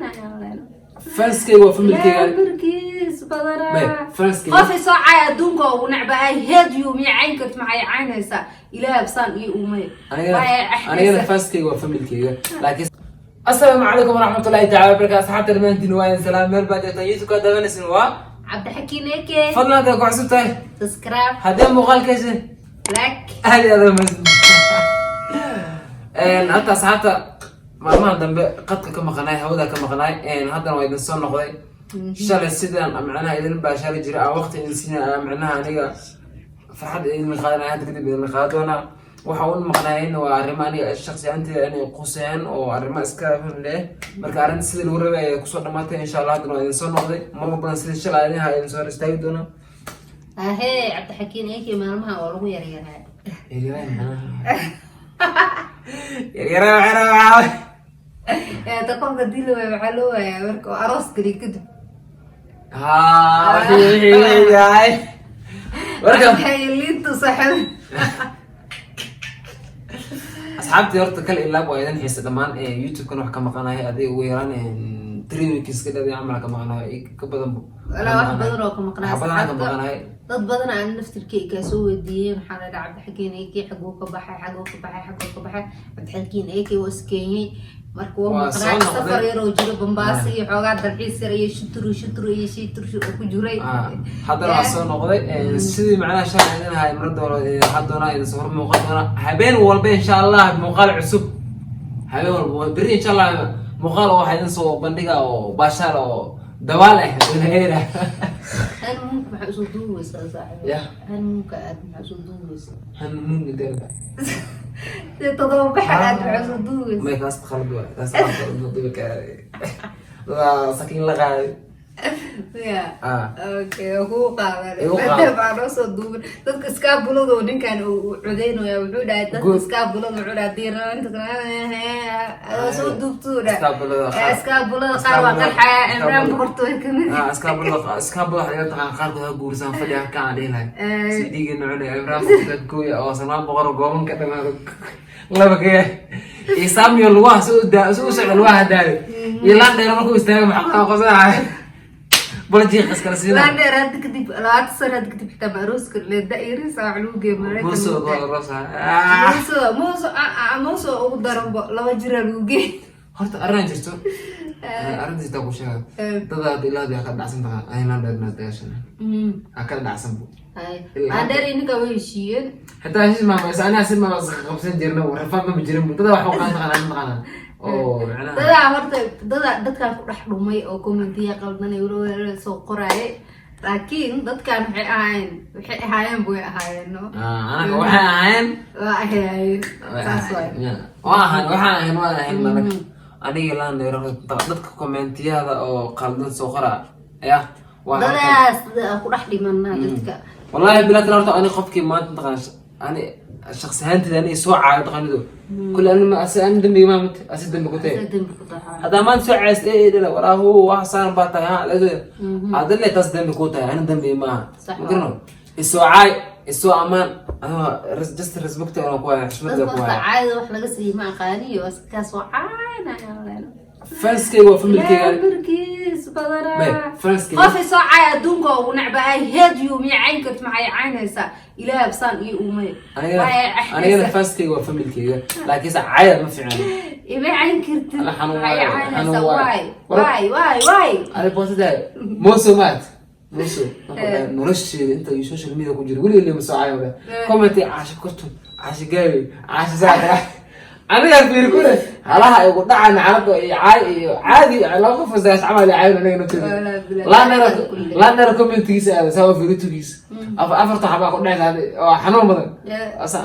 caynaya. Fanskayga waa familkayga. Lambarkiis badanaa. May, fanskayga. Qof isoo caay adduunka ugu necba. I hate you. Miya cayn karti? Maxay caynaysaa? Ilaah absaan iyo uumay. Anigana fanskayga waa familkayga, laakiin asalaamu calaykum waraxmatullahi tacala wabarakatu. Asxaabta dhammaantiin waa idin salaam meel baa joogtaan. YouTube-ka daawanaysin waa Cabdixakiin Eke. Fadlan hadday ku cusub tahay, subscribe. Haddii muuqaalka heshay, like. Aad iyo aad mahadsan. Hadda asxaabta, maalmahan dambe qadka ka maqanaay, hawada ka maqanaay. Haddana waa idin soo noqday. Shalay sidaan macnaha idin baashaali jiray, aan waqti idin siinay, macnaha aniga farxad idin qaadanaya, hadda kadib idin qaadan doonaa. Waxa u maqnaayeen waa arrimo aniga shakhsi ahaanteyda inay quseeyaan oo arrimo iska family ah. Marka arrinta sidii lagu rabay ayay kusoo dhamaatay, insha Allah. Haddana waa idin soo noqday. Mar walbana sidii shalay idin ahaa idin soo hor istaagi doonaa. Ahee, Cabdixakiin Eke maalmaha waa lagu yaryaraa. Yaryaraan macnaha, yaryaraan macnaha waxaa Ta qofka dili waaya, waxaa loo waayaa marka oo aroos geliy kadib. Haa, wixii yahay marka. Liintu saaxiib. Asxaabtii horta kale ilaab waa idin xiisa dhammaan. YouTube-kan wax ka maqanahay adiga ugu yaraan 3 weeks ka dhadi camal ka maqanahay, ka badan bu. Walaa wax badan oo ka maqnaa. Wax badan ka asxaabta. maqanahay. Dad badan aan naftirkii kaa soo weydiiyeen, waxaa la dhaha: "Cabdixakiin Eke xaguu ka baxay? Xaguu ka baxay? Xaguu ka baxay?" Cabdixakiin Eke waa iskeenyey. Marka waa Waa soo maqnaa, noqday. safar yaroo jiro, Bambaasi iyo xoogaa dalxiis yar iyo shuturu shuturu iyo shituru oo ku jiray. Haddana waa soo noqday. Sidii macnaha shalay idin ahay mar doono waxaa doonaa idin soo hor muuqan doona habeen walba, insha Allah, muuqaal cusub habeen walba. Berri, insha Allah, muuqaal oo waxaa idin soo bandhiga oo baashaal oo dabaal ah doonayna. Honeymoonka maxaa usoo duubaysaa, saaxiib? Yah. Honeymoonka aad maxaa usoo duubaysaa? Honeymoon inteerba? Sida todoba baxa aad maxaa usoo duubaysaa? May, kaas qalad waay, kaas qalad duubi kara. Dadaa sakiin la qaaday. Ya. Ah. Okay, waa kugu qaadan. Igu qaado. Maadaama aan noo soo duubin dadka iskaabulada oo ninkan uu codeynaya, wuxuu dhahay dadka iskaabulada, wuxuu dhahay diiranaanta adoo soo duubtuu dhahay. Iskaabulada qaar. Iskaabulada qaar waa qarxaya, Cimraan boqortooy kamid. Ah, iskaabulada waxay iga taqaan qaarkood ha guursan fadhi ha kaan dhihi lahay. Si dhiigina cunay Cimraan boqortooy kooya oo Salmaan boqor oo gooban ka dhamaado laba ka yahay iyo Samuel lugaha si u daa si u socda, lugaha daayo, iyo laan dheer markuu istaago maxaa qosanaya bal jiiq iskala siina. Laan dheer hadda kadib, 20 sano hadda kadib xitaa ma arooska le da-yariisa wax lagu geeyo Maraykan. Muso. Lagu rosa. Muso, muso, muso ugu daranbo laba jiraa lagu geey. Horta arrinaa jirto, arrinta jirtaa ku sheega. Dada hadda ilaa hadda kala dhacsan tahay ay laan dheer inaad dagaashana ha kala dhacsan bu. Laan dheer iyo ninka way heshiiyeen. Xitaa heshiis maama is aniga si maama qabsan jirna, rafaad mama jirin bu. Dada wax u qaadan taqaanaa, taqaanaa oo macnaha. Dadaa horta dadaa dadkan ku dhex dhumay oo commentiya qaldanay wala soo qoraayay, laakiin dadkan waxay ahaayeen way ahaayeen, no. Ah, anaga waxay ahaayeen. Waa ahaayeen, saas waay. Waa ahaan, waxaan ahayn waa ahayn malag aniga laan dheer. Dadka commentiyada oo qaldan soo qora ya waa dadaas ku dhex dhimanaa dadka. Wallahi bilaa tala, horta ani qofkii maanta taqaan ani shakhsi ahaanteyda ani soo caayo taqaanido kulli ani ma asi ani dambiga ma mut asi dambi ku tahay. Asa dembi ku tahay. Haddaa maanta soo caayst ee dhala walaahu wax saaran baa tahay ha adale, taas dambi ku tahay, ani dambi maaha. Sax. Ma garano, isoo caay, isoo ammaan, anoo just respect aan ku haya, xushmad dadka ku horta haya. Caayada wax laga siiye ma aqaaniyo, waa iska soo caynaya. Fanskayga waa familkayga. Lambarkiis badanaa. May, fanskayga. Qof isoo caay adduunka ugu necba. I hate you. Miya cayn karti? Maxay caynaysaa? Ilaah absaan iyo uumay. Anigana fanskayga waa familkayga, laakiinse caayad ma fiicna. Ima cayn kartid. Ala xanuun maxay waaye, caynaysaa? xanuun waaye. Waay, waay, waay, waay. Ani boosada moso maat moso nolosheeda inta iyo social media ku jiro weliga lema soo caayo. Comment caasho kortun, caasho gaabi, caasho saaka, aniga fiir kule halaha igu dhacan carabta iyo caay iyo caadi laba qof isdagaas camal iyo caayin aniga nafteeda. Walaa bilaa. Laanera commentigiisa aada saa fiiritugiisa afarta xabaa ku dhacaysa oo xanuun badan. Asa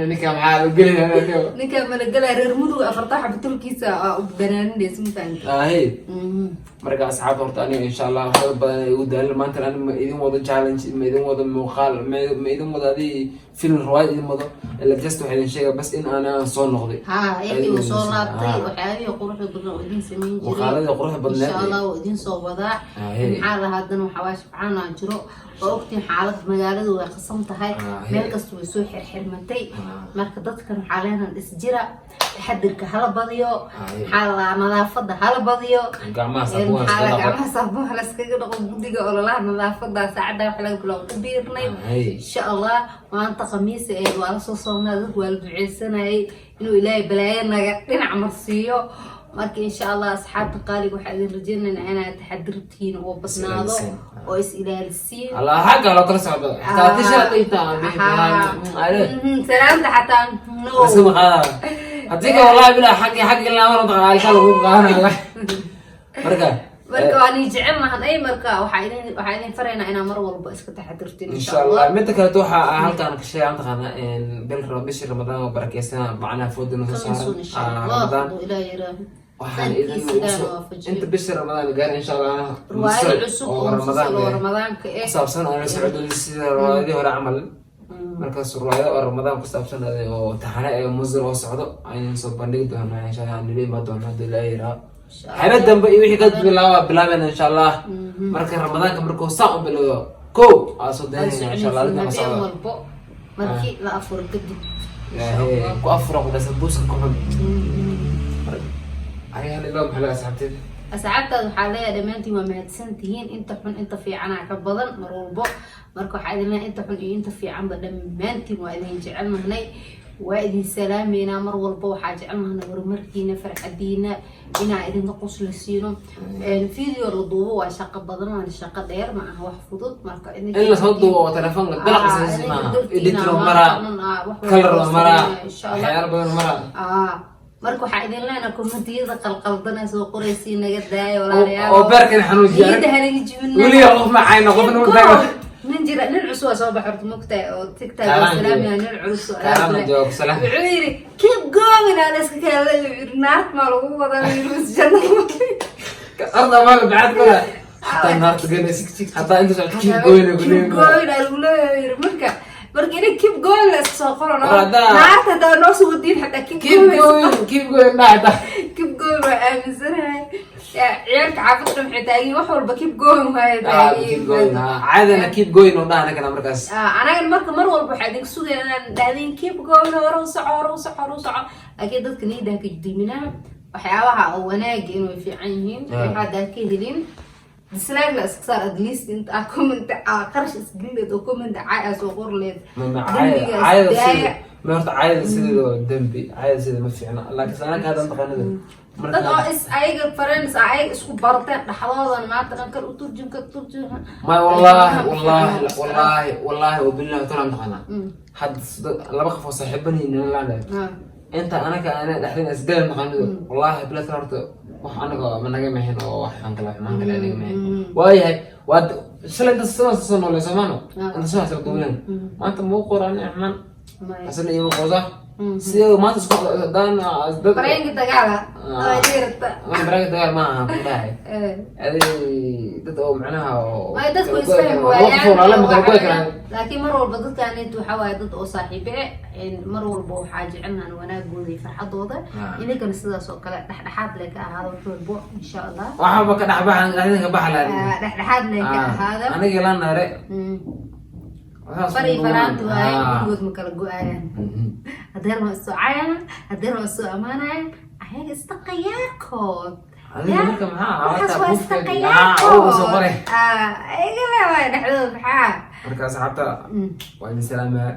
ninka maxaa la gelaya? Ninka malagala reer Mudug afarta xaba tulkiisa aa u banaaninaysa, ma fahamtid? Ahe. Marka asxaabta, horta aniga insha Allah waxyaaba badan ay igu daalin. Maanta ani ma idin wado challenge, ma idin wado muuqaal, ma idin wado adii film riwaayad idin wado ila. Just waxaa idin sheega bas in aan soo noqday. Ha, iyagii uu soo laabtay, waxyaabihii quruxda badan oo idin samayn jiray. Muuqaaladii quruxda badneed. Insha Allah oo idin soo wadaa. Maxaa lahaa haddana? Waxaa waa shibcaan aan jiro oo ogtiin xaalad magaaladu way qasan tahay. Meel kasta way soo xirxirmatay. Marka dadkan waxaa leenahan isjira. Taxadirka hala badiyo. Ay. Maxaa la dhahaa, nadaafada hala badiyo. Gacmaha saabuun maxaa la iskaga dhaqo. Gacmaha saabuun la iskaga dhaqo. Guddiga ololaha nadaafada saacadda wax laga bilaabo ku biirnay. Ay. Insha Allah maanta Khamiisa eed waa lasoo soomnaa, dadku waa la duceysanayay inuu Ilaahay balaayo naga dhinac marsiiyo. Marka insha Allah, asxaabta qaaliga, waxaa idin rajaynaynaa inaad taxadirtiin oo badnaado Is-ilaalisiin. oo is ilaalisiin. Allah xagga loo kala socdo, xitaa tisha dhigtaa. Salaamta xataa no. Iskama qaada haddii ka, wallahi bilaa, xaggi xaggi ilaa mar mataqaan alka lagu qaadanaya marka. Marka waa nii jecel nahay. Marka waxaa idin faraynaa inaa mar walba iska taxadirtiin. Insha Allah. Midda kaleeto, waxaa halkaan ka sheegay mataqaana bil bishii Ramadaan oo barakeysan macnaha fooda noo soo Coming soon, insha saaran. Allah. Ramadaan Hadduu Ilaah yiraaho. Waxaan idin Sankiisa Ilaah waafajiyo. inta bisha Ramadaan gaar, insha Allah, riwaayado cusub oo oo Ramadaan musalsal oo Ramadaanka eh ku saabsan aan la socdo sida riwaayadii hore camal. Markaas riwaayado oo Ramadaan ku saabsan oo taxane ee musal oo socdo ayaan soo bandhigi doonaa, insha Allah. Nila imaan doonaa haddii Ilaahay yiraaho. Insha Allah. Xero dambe iyo wixii ka bilaaba bilaabena, insha Allah. Marka Ramadaanka markuu saan u bilowdo, kow aa soo daynayna, insha Allah, dadka ma habeen socdo walbo markii la afuro kadib. Ilaahay ku afuro, ku dhasa buuska ku xun. Ay hal ilaa maxaa laga asxaabteeda? Asxaabtaada waxaa leeyahay dhammaantiin waa mahadsan tihiin. Inta xun inta fiicanaa ka badan mar walbo. Marka waxaa idin leeyahay inta xun iyo inta fiicanba dhammaantiin waa idin jecelnahnay, waa idin salaameynaa. Mar walba waxaa jecelnahnay horumarkiina, farxadiina, inaa idinka qosli siino. Video la duubo waa shaqo badan, waana shaqo dheer, ma aha wax fudud. Marka in lasoo duubo oo telefoonka dalaqisa maaha, edit loo maraa, color loo maraa, waxyaalo badan maraa. Marka waxaa idin leenahay commentiyada qalqaldan ee soo qoraysiin naga daaya, walaalayaal. Oo beerkan xanuujiya. Niyadda hanaga jibina. Weliga qof ma cayno, qofna ma taago. Nin jira, nin cusub waa soo bax horta, mogtahay, oo TikTok Kaaraan salaamaya joogo. nin culus oo Kaaraan alaab leh. joogo, salaam. Wuxuu yidhi "Keep going" aa la iska kala yidhi, naart maa lagu wadaa, yidhi, mas janno. Arda maaga bacad kala hataa naarta galaysa hataa inta socod "Keep going" ku "Keep leeyahay. going" aa lagu leeyahay, yidhi. Marka ina "Keep going" la iska soo qoran. War Naarta hadaa noo soo wadiin xataa "Keep "Keep going". going, keep going" dhacda. "Keep going" waa aaminsanahay. Ciyaalka xaafadda waxay taagiin wax walba "Keep going" waaye. "Keep going" caadana "Keep going" oo dhaha anagana markaas. Anagan marka mar walba waxaa idinka sugaya inaan dhahdeen "Keep going", hore u soco, hore u soco, hore u soco. Laakiin dadka niyadda ha ka diminaa waxyaabaha oo wanaaga inay fiican yihiin. Waxaad ka helin dislike la iska saar, at least inta aa comment aa qarash isgelineed oo comment caay aa soo qor leed. Ma Dembigaas caayada daaya. sida ma horta caayada sideeda waa dembi, caayada sideeda ma fiicna, laakiin anaga hadda taqaanada Dad oo marka is ayaga friends ah, ayaga isku barteen dhexdoodana maanta dhan kal u turjum ka turjum. May, wallahi, wallahi, wallahi, wallahi wabillahi taala, mataqaanaa hadda laba qof oo saaxiibanihin la inta anaga ana dhexdeen isgalan maqaanido, wallahi billahi taala, horta wax anaga ma naga mahin oo wax aan kala xumaan kale naga mahin. Waayahay, waa shalay inta sidan soo noolay Soomaano inta soo hasal duuleen maanta muu qoran xumaan asna iyo qosa sidee maanta isku daan dad Bareenka dagaala waa dhiirata. Ma bareenka dagaal ma aha ku dhahay adi dad oo macnaha oo Way dadku kala goy isfahmi karaan. Laba qof oo walaalo ma kala goy karaan. Laakiin mar walba dadkaanit waxaa waaye dad oo saaxiibe eh. Mar walba waxaa jecelnahan wanaagooda iyo farxadooda. Idinkana sidaas oo kale dhexdhexaad le ka ahaada wax walbo, insha Allah. Waxba ka dhex baxan, dhexdin ka baxa lahayn. Dhexdhexaad le ka ahaada. Aniga la naare. Far iyo faraanti waaye, gurigood ma kala go-aayaan. Hadeer waa isoo caayaan, hadeer waa isoo ammaanayaan, ayaga istaqayaarkood. Adiga marka maxaa waxaas xawata waa buufka ah soo qoray. Ayaga le waay dhexdooda maxaa. Marka asxaabta waa idin salaamaya.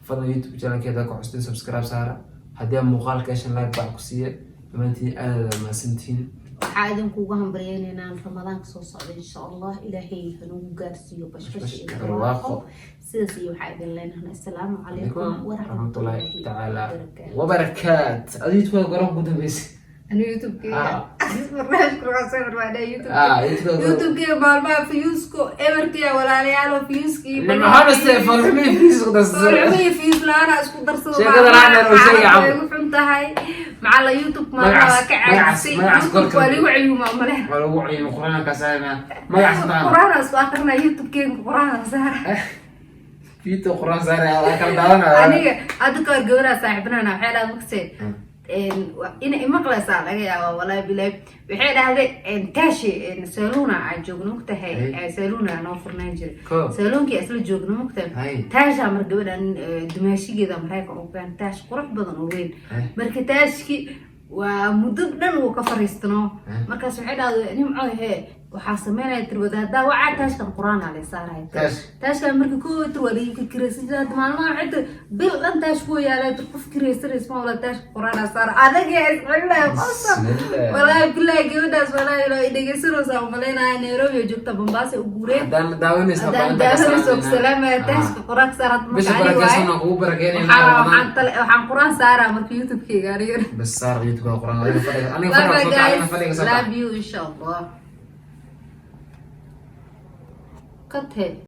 Fadlan YouTube channelkeeda ku xustin subscribe saara. Haddii aad muuqaalka heshan, like baa ku siiya. Dhammaantiin aad aad mahadsantihiin. Waxaa idinkugu hambaryaynaynaa Ramadaanka soo socda, insha Allah ilaahay hanugu gaarsiiyo bashbash iyo barwaaqo. Barwaaqo. Sidaas iyo waxaa idin leenahay assalaamu calaykum calaykum waraxmatullaahi waraxmatullaahi tacaala wabarakaatu. Wabarakaat. Adiga YouTube garan ku dambeysay. Anu YouTube-keyga barnaamijka waxaa soo barbaadhay YouTube. YouTube. YouTube-keyga maalmaha viewsku eberkiya, walaalayaal, viewski. Maxaa farxumii views ku darsaday? Farxumii views la-aan isku darsado. Sheekada la'aan oo sheegay Xaaladda camal. way igu xun tahay macalla. YouTube maalmaha waa ka Magacaas- caajisay. magacaas YouTube golka. waa ligu cayuuma male. Waa lagu cayimo Qur-aanka saarna magacaas taan. Qur-aan isku akrinaa, YouTube-keyga Qur-aan saara. Video Qur-aan saaraya waa kala daadanaya. Aniga hadda kahor gabaraa saaxiibnana waxay dhahay maksee. Ina imaqlaysaa laga yaabaa, walaahi bilahi. Waxay dhahday taashi saluna aan joogno, mugtahay? Saluna noo furnaan jiray. Saluunkii isla joogno, mugtahay? Taashaa mar gabadhan dumaashigeeda Maraykan u keen taash qurux badan oo weyn. Marka taashki waa muddo dhan uu ka fariistano. Markaas waxay dhahday, "Nimco, hee, waxaa sameynaya tirwada haddaa wacaa taashkan Qur-aan aa saaraya." Taash. Taashkan marka koo tir waa laga kiraysan jira. Hadda maalmaha waxay tiri bil dhan taash kuwa yaalay, tir qof kiraysanaysa ma wala, taashka Qur-aan aa saara adaga iscelinaya qosol. Bismillah. Walaahi bilahi, gabadhaas walaahi ilaa dhegeysanaysaa umaleynaya. Nairobi oo joogta, Mombasa u guureen. Haddaan daawanaysa. Haddaan daawanayso, ku salaamaya. Taashka Qur-aanka saara hadda. Bisha marka aniga barakeysan waaye. aan kugu barakeynayna. Waxaan waxaan Qur-aan saaraa marka YouTube-keyga aniga. Bas saar YouTube Quraan, adiga fadhiga, aniga Bye fadhiga bye soo kaca, aniga guys. fadhiga soo kaca. Love you, inshallah. Cut.